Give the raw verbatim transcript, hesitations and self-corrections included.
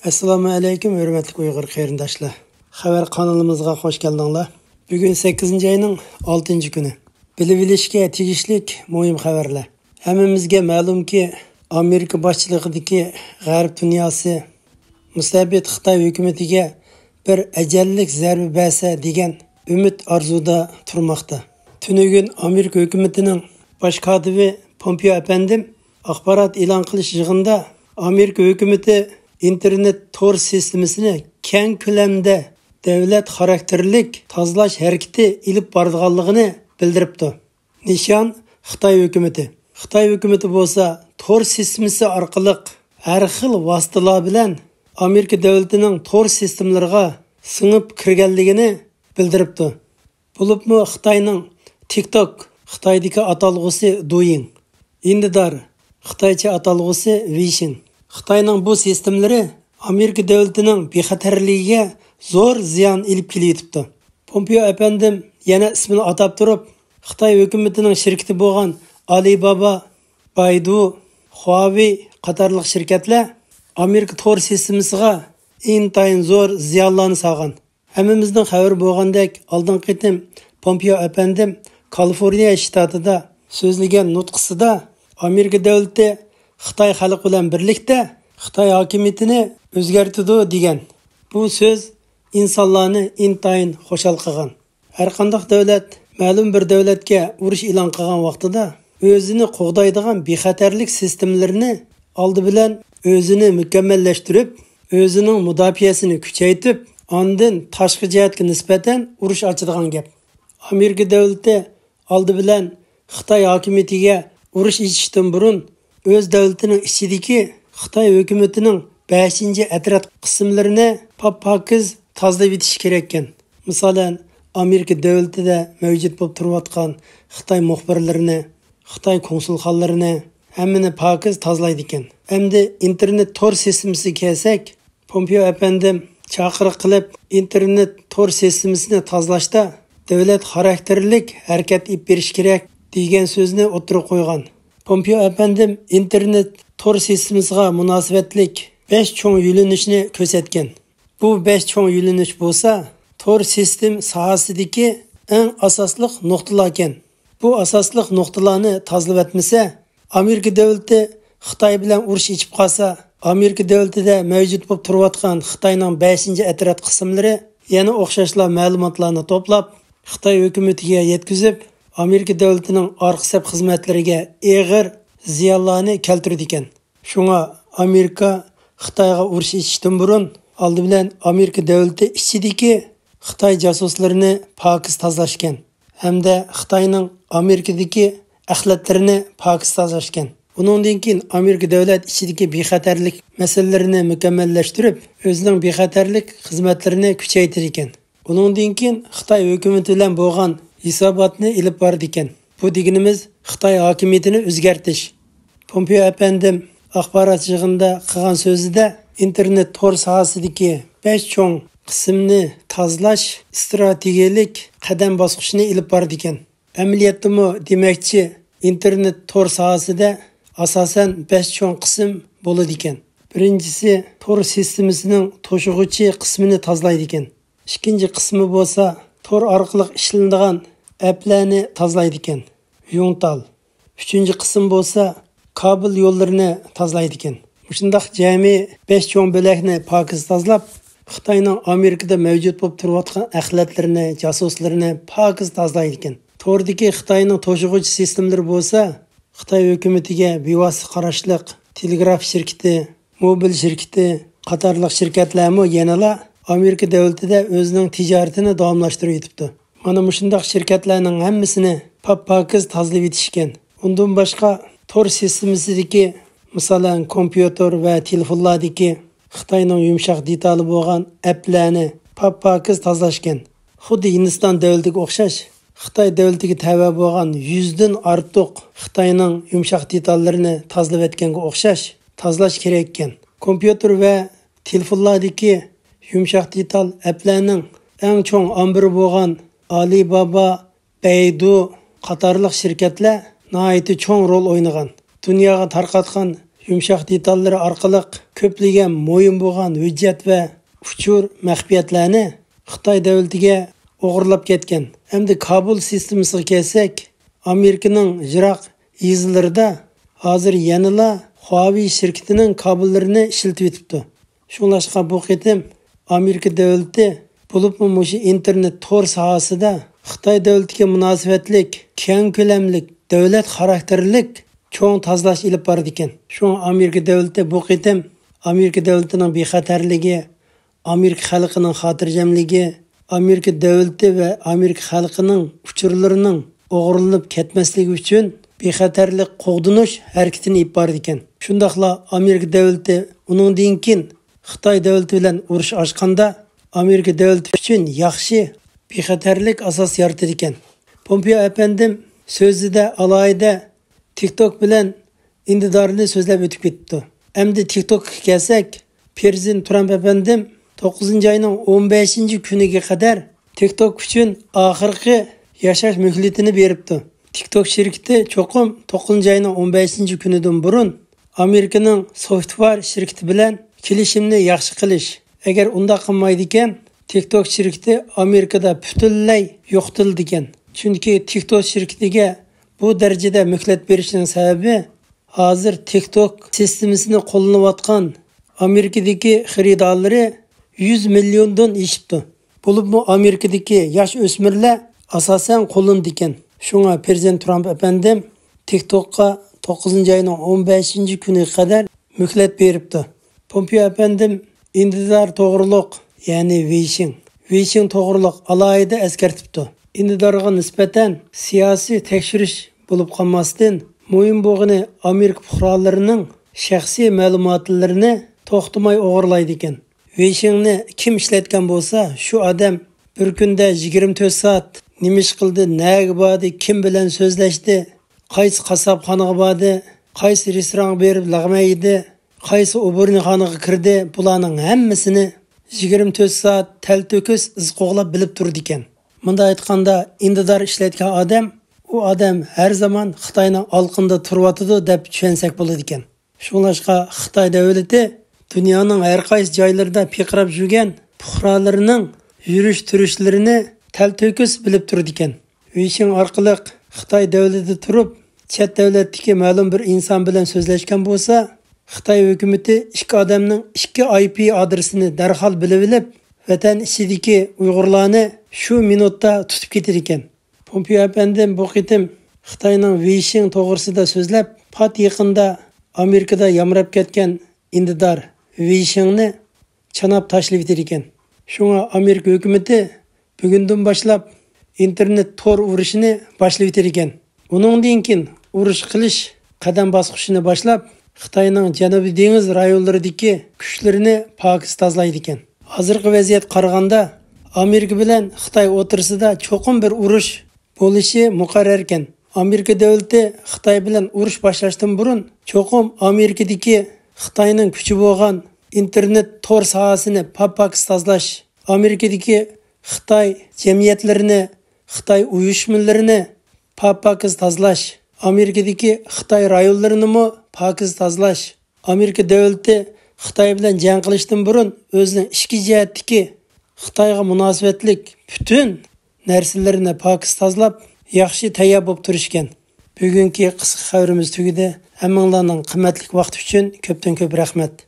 ئەسسالامۇ ئەلەيكۇم، ھۆرمەتلىك ئۇيغۇر قېرىنداشلار. خەۋەر قانىلىمىزغا خوش كەلدىڭلار. بۈگۈن سەككىزىنچى ئاينىڭ ئالتىنچى كۈنى. بىلىۋېلىشكە تېگىشلىك مۇھىم خەۋەرلەر. ھەممىمىزگە مەلۇمكى، ئامېرىكا باشچىلىقىدىكى غەرب دۇنياسى مۇستەبىت خىتاي ھۆكۈمىتىگە بىر ئەجەللىك زەربە بەرسە دېگەن ئۈمىد ئارزۇدا تۇرماقتا. تۈنۈگۈن ئامېرىكا ھۆكۈمىتىنىڭ باش كاتىپى پومپېئو ئەپەندىم ئاخبارات ئېلان قىلىش يىغىنىدا ئامېرىكا ھۆكۈمىتى ئىنتېرنېت تور سىستېمىسىنى كەڭ كۆلەمدە دۆلەت خاراكتېرلىك تازىلاش ھەرىكىتى ئېلىپ بارىدىغانلىقىنى بىلدۈرۈپتۇ. نىشان خىتاي ھۆكۈمىتى. خىتاي ھۆكۈمىتى بولسا تور سىستېمىسى ئارقىلىق ھەر خىل ۋاسىتىلار بىلەن ئامېرىكا دۆلىتىنىڭ تور سىستېمىلىرىغا سىڭىپ كىرگەنلىكىنى بىلدۈرۈپتۇ. بولۇپمۇ خىتاينىڭ تىك توك، خىتايدىكى ئاتالغۇسى دويىڭ، ئىندىدار، خىتايچە ئاتالغۇسى ۋېيشىڭ. خىتاينىڭ بۇ سىستېمىلىرى ئامېرىكا دۆلىتىنىڭ بىخەتەرلىكىگە زور زىيان ئېلىپ كېلىۋېتىپتۇ. پومپېئو ئەپەندىم يەنە ئىسمىنى ئاتاپ تۇرۇپ، خىتاي ھۆكۈمىتىنىڭ شىركىتى بولغان ئالىبابا، بايدۇ، خۇاۋېي قاتارلىق شىركەتلەر ئامېرىكا تور سىستېمىسىغا ئىنتايىن زور زىيانلارنى سالغان. ھەممىمىزنىڭ خەۋىرى بولغاندەك، ئالدىنقى قېتىم پومپېئو ئەپەندىم كالىفورنىيە شتاتىدا سۆزلىگەن نۇتقىسىدا ئامېرىكا دۆلىتى خىتاي خەلقى بىلەن بىرلىكتە خىتاي ھاكىمىيىتىنى ئۆزگەرتىدۇ دېگەن. بۇ سۆز ئىنسانلارنى ئىنتايىن خۇشال قىلغان. ھەرقانداق دۆلەت مەلۇم بىر دۆلەتكە ئۇرۇش ئېلان قىلغان ۋاقتىدا ئۆزىنى قوغدايدىغان بىخەتەرلىك سىستېمىلىرىنى ئالدى بىلەن ئۆزىنى مۇكەممەللەشتۈرۈپ، ئۆزىنىڭ مۇداپىئەسىنى كۈچەيتىپ، ئاندىن تاشقى جەھەتكە نىسبەتەن ئۇرۇش ئاچىدىغان گەپ. ئامېرىكا دۆلىتى ئالدى بىلەن خىتاي ھاكىمىيىتىگە ئۇرۇش ئېچىشتىن بۇرۇن، ئۆز دۆلىتىنىڭ ئىچىدىكى خىتاي ھۆكۈمىتىنىڭ بەشىنچى ئەترەت قىسىملىرىنى پاپ-پاكىز تازىلىۋېتىشى كېرەككەن. مىسالەن، ئامېرىكا دۆلىتىدە مەۋجۇت بولۇپ تۇرۇۋاتقان خىتاي مۇخبىرلىرىنى، خىتاي كونسۇلخانىلىرىنى، ھەممىنى پاكىز تازىلايدىكەن. ئەمدى ئىنتېرنېت تور سىستېمىسىگە كەلسەك، پومپېئو ئەپەندىم چاقىرىق قىلىپ، ئىنتېرنېت تور سىستېمىسىنى تازىلاشتا دۆلەت خاراكتېرلىك ھەرىكەت ئېلىپ بېرىش كېرەك، دېگەن سۆزنى ئوتتۇرىغا قويغان. پومپېئو ئەپەندىم ئىنتېرنېت تور سىستېمىسىغا مۇناسىۋەتلىك بەش چوڭ يۆنىلىشنى كۆرسەتكەن. بۇ بەش چوڭ يۆنىلىش بولسا تور سىستېم ساھەسىدىكى ئەڭ ئاساسلىق نۇقتىلاركەن. بۇ ئاساسلىق نۇقتىلارنى تازىلىۋەتمىسە، ئامېرىكا دۆلىتى خىتاي بىلەن ئۇرۇش ئېچىپ قالسا، ئامېرىكا دۆلىتىدە مەۋجۇت بولۇپ تۇرۇۋاتقان خىتاينىڭ بەشىنچى ئەترەت قىسىملىرى يەنە ئوخشاشلا مەلۇماتلارنى توپلاپ، خىتاي ھۆكۈمىتىگە يەتكۈزۈپ، ئامېرىكا دۆلىتىنىڭ ئارقا سەپ خىزمەتلىرىگە ئېغىر زىيانلارنى كەلتۈرىدىكەن. شۇڭا ئامېرىكا خىتايغا ئۇرۇش ئېچىشتىن بۇرۇن، ئالدى بىلەن ئامېرىكا دۆلىتى ئىچىدىكى خىتاي جاسۇسلىرىنى پاكىز تازىلاشكەن ھەمدە خىتاينىڭ ئامېرىكىدىكى ئەخلەتلىرىنى پاكىز تازىلاشكەن. ئۇنىڭدىن كېيىن ئامېرىكا دۆلەت ئىچىدىكى بىخەتەرلىك مەسىلىلىرىنى مۇكەممەللەشتۈرۈپ، ئۆزىنىڭ بىخەتەرلىك خىزمەتلىرىنى كۈچەيتىدىكەن. ئۇنىڭدىن كېيىن خىتاي ھۆكۈمىتى بىلەن بولغان ھېساباتنى ئېلىپ بارىدىكەن. بۇ دېگىنىمىز خىتاي ھاكىمىيىتىنى ئۆزگەرتىش. پومپېئو ئەپەندىم ئاخبارات يىغىنىدا قىلغان سۆزىدە ئىنتېرنېت تور ساھەسىدىكى بەش چوڭ قىسىمنى تازىلاش ئىستراتېگىيەلىك قەدەم باسقۇچىنى ئېلىپ بارىدىكەن. ئەمەلىيەتتىمۇ دېمەكچى، ئىنتېرنېت تور ساھەسىدە ئاساسەن بەش چوڭ قىسىم بولىدىكەن. بىرىنچىسى، تور سىستېمىسىنىڭ توشۇغۇچى قىسمىنى تازىلايدىكەن. ئىككىنچى قىسمى بولسا تور ئارقىلىق ئىشلىنىدىغان ئەپلەرنى تازىلايدىكەن، يۇڭتال. ئۈچىنچى قىسىم بولسا كابېل يوللىرىنى تازىلايدىكەن. مۇشۇنداق جەمئىي بەش چوڭ بۆلەكنى پاكىز تازىلاپ، خىتاينىڭ ئامېرىكىدا مەۋجۇت بولۇپ تۇرۇۋاتقان ئەخلەتلىرىنى، جاسۇسلىرىنى پاكىز تازىلايدىكەن. توردىكى خىتاينىڭ توشۇغۇچى سىستېمىلىرى بولسا خىتاي ھۆكۈمىتىگە بىۋاسىتە قاراشلىق تېلېگراف شىركىتى، موبىل شىركىتى قاتارلىق شىركەتلەرمۇ يەنىلا ئامېرىكا دۆلىتىدە ئۆزىنىڭ تىجارىتىنى داۋاملاشتۇرۇۋېتىپتۇ. مانا مۇشۇنداق شىركەتلەرنىڭ ھەممىسىنى پاپ-پاكىز تازىلىۋېتىشكەن. ئۇندىن باشقا تور سىستېمىسىدىكى، مىسالەن، كومپيۇتېر ۋە تېلېفونلاردىكى خىتاينىڭ يۇمشاق دېتالى بولغان ئەپلەرنى پاپ-پاكىز تازىلاشكەن. خۇددى ھىندىستان دۆلىتىگە ئوخشاش، خىتاي دۆلىتىگە تەۋە بولغان يۈزدىن ئارتۇق خىتاينىڭ يۇمشاق دېتاللىرىنى تازىلىۋەتكەنگە ئوخشاش تازىلاش كېرەككەن. كومپيۇتېر ۋە تېلېفونلاردىكى يۇمشاق دېتال ئەپلەرنىڭ ئەڭ چوڭ ئامبىرى بولغان ئالىبابا، بەيدۇ قاتارلىق شىركەتلەر ناھايىتى چوڭ رول ئوينىغان. دۇنياغا تارقاتقان يۇمشاق دېتاللىرى ئارقىلىق كۆپلىگەن مۇھىم بولغان ھۆججەت ۋە ئۇچۇر مەخپىيەتلەرنى خىتاي دۆلىتىگە ئوغرىلاپ كەتكەن ھەمدە كابۇل سىستېمىسىغا كەلسەك، ئامېرىكىنىڭ يىراق يېزىلىرىدا ھازىر يەنىلا خۇاۋېي شىركىتىنىڭ كابېللىرىنى ئىشلىتىۋېتىپتۇ. شۇڭلاشقا بۇ قېتىم ئامېرىكا دۆلىتى، بولۇپمۇ مۇشۇ ئىنتېرنېت تور ساھەسىدە خىتاي دۆلىتىگە مۇناسىۋەتلىك كەڭ كۆلەملىك دۆلەت خاراكتېرلىك چوڭ تازىلاش ئېلىپ بارىدىكەن. شۇڭا ئامېرىكا دۆلىتى بۇ قېتىم ئامېرىكا دۆلىتىنىڭ بىخەتەرلىكى، ئامېرىكا خەلقىنىڭ خاتىرجەملىكى، ئامېرىكا دۆلىتى ۋە ئامېرىكا خەلقىنىڭ ئۇچۇرلىرىنىڭ ئوغرىلىنىپ كەتمەسلىكى ئۈچۈن بىخەتەرلىك قوغدىنىش ھەرىكىتىنى ئېلىپ بارىدىكەن. شۇنداقلا ئامېرىكا دۆلىتى ئۇنىڭدىن كېيىن خىتاي دۆلىتى بىلەن ئۇرۇش ئاچقاندا، ئامېرىكا دۆلىتى ئۈچۈن ياخشى بىخەتەرلىك ئاساس يارىتىدىكەن. پومپېئو ئەپەندىم سۆزىدە ئالاھىدە تىك توك بىلەن ئىندىدارنى سۆزلەپ ئۆتۈپ كېتىپتۇ. ئەمدى تىك توكقا كەلسەك، پرېزىدېنت ترامپ ئەپەندىم توققۇزىنچى ئاينىڭ ئون بەشىنچى كۈنىگە قەدەر تىك توك ئۈچۈن ئاخىرقى ياشاش مۆھلىتىنى بېرىپتۇ. تىك توك شىركىتى چوقۇم توققۇزىنچى ئاينىڭ ئون بەشىنچى كۈنىدىن بۇرۇن ئامېرىكىنىڭ سوفتۋار شىركىتى بىلەن كېلىشىمنى ياخشى قىلىش، ئەگەر ئۇنداق قىلمايدىكەن، تىك توك شىركىتى ئامېرىكىدا پۈتۈنلەي يوقىتىلىدىكەن. چۈنكى تىك توك شىركىتىگە بۇ دەرىجىدە مۆھلەت بېرىشنىڭ سەۋەبى، ھازىر تىك توك سىستېمىسىنى قوللىنىۋاتقان ئامېرىكىدىكى خېرىدارلىرى يۈز مىليوندىن ئېشىپتۇ. بولۇپمۇ ئامېرىكىدىكى ياش ئۆسمۈرلەر ئاساسەن قوللىنىدىكەن. شۇڭا پرېزىدېنت ترامپ ئەپەندىم تىك توكقا توققۇزىنچى ئاينىڭ ئون بەشىنچى كۈنىگە قەدەر مۆھلەت بېرىپتۇ. پومپېئو ئەپەندىم ئىندىدار توغرۇلۇق، يەنى ۋېيشىڭ، ۋېيشىڭ توغرۇلۇق ئالاھىدە ئەسكەرتىپتۇ. ئىندىدارغا نىسبەتەن سىياسىي تەكشۈرۈش بولۇپ قالماستىن، مۇھىم بولغىنى ئامېرىكا پۇقرالىرىنىڭ شەخسىي مەلۇماتلىرىنى توختىماي ئوغرىلايدىكەن. ۋېيشىڭنى كىم ئىشلەتكەن بولسا، شۇ ئادەم بىر كۈندە يىگىرمە تۆت سائەت نېمە ئىش قىلدى، نەگە باردى، كىم بىلەن سۆزلەشتى، قايسى قاسساپخانىغا باردى، قايسى رېستورانغا بېرىپ لەغمەن يېدى، قايسى ئوبورنىخانىغا كىردى، بۇلارنىڭ ھەممىسىنى يىگىرمە تۆت سائەت تەلتۆكۈس ئىز قوغلاپ بىلىپ تۇرىدىكەن. مۇنداق ئېيتقاندا، ئىندىدار ئىشلەتكەن ئادەم، ئۇ ئادەم ھەر زامان خىتاينىڭ ئالقىنىدا تۇرۇۋاتىدۇ دەپ چۈشەنسەك بولىدىكەن. شۇڭلاشقا خىتاي دۆلىتى دۇنيانىڭ ھەر قايسى جايلىرىدا پىرقىراپ يۈرگەن پۇقرالىرىنىڭ يۈرۈش تۇرۇشلىرىنى تەلتۆكۈس بىلىپ تۇرىدىكەن. ۋېيشىڭ ئارقىلىق خىتاي دۆلىتىدە تۇرۇپ، چەت دۆلەتتىكى مەلۇم بىر ئىنسان بىلەن سۆزلەشكەن بولسا، خىتاي ھۆكۈمىتى ئىككى ئادەمنىڭ ئىككى ئاي پى ئادرېسىنى دەرھال بىلىۋېلىپ، ۋەتەن ئىچىدىكى ئۇيغۇرلارنى شۇ مىنۇتتا تۇتۇپ كېتىدىكەن. پومپېئو ئەپەندىم بۇ قېتىم خىتاينىڭ ۋېيشىڭ توغرىسىدا سۆزلەپ، پات يېقىندا ئامېرىكىدا يامراپ كەتكەن ئىندىدار ۋېيشىڭنى چاناپ تاشلىۋېتىدىكەن. شۇڭا ئامېرىكا ھۆكۈمىتى بۈگۈندىن باشلاپ ئىنتېرنېت تور ئۇرۇشىنى باشلىۋېتىدىكەن. ئۇنىڭدىن كېيىن ئۇرۇش قىلىش قەدەم باسقۇچىنى باشلاپ، خىتاينىڭ جەنۇبىي دېڭىز رايونلىرىدىكى كۈچلىرىنى پاكىز تازىلايدىكەن. ھازىرقى ۋەزىيەتكە قارىغاندا، ئامېرىكا بىلەن خىتاي ئوتتۇرىسىدا چوقۇم بىر ئۇرۇش بولۇشى مۇقەررەركەن. ئامېرىكا دۆلىتى خىتاي بىلەن ئۇرۇش باشلاشتىن بۇرۇن چوقۇم ئامېرىكىدىكى خىتاينىڭ كۈچى بولغان ئىنتېرنېت تور ساھەسىنى پاپاكىز تازىلاش، ئامېرىكىدىكى خىتاي جەمئىيەتلىرىنى، خىتاي ئۇيۇشمىلىرىنى پاپاكىز تازىلاش، ئامېرىكىدىكى خىتاي رايونلىرىنىمۇ پاكىز تازىلاش، ئامېرىكا دۆلىتى خىتاي بىلەن جەڭ قىلىشتىن بۇرۇن ئۆزىنىڭ ئىچكى جەھەتتىكى خىتايغا مۇناسىۋەتلىك پۈتۈن نەرسىلىرىنى پاكىز تازىلاپ، ياخشى تەييار بولۇپ تۇرۇشكەن. بۈگۈنكى قىسقا خەۋىرىمىز تۈگىدى. ھەممىڭلارنىڭ قىممەتلىك ۋاقتى ئۈچۈن كۆپتىن كۆپ رەھمەت.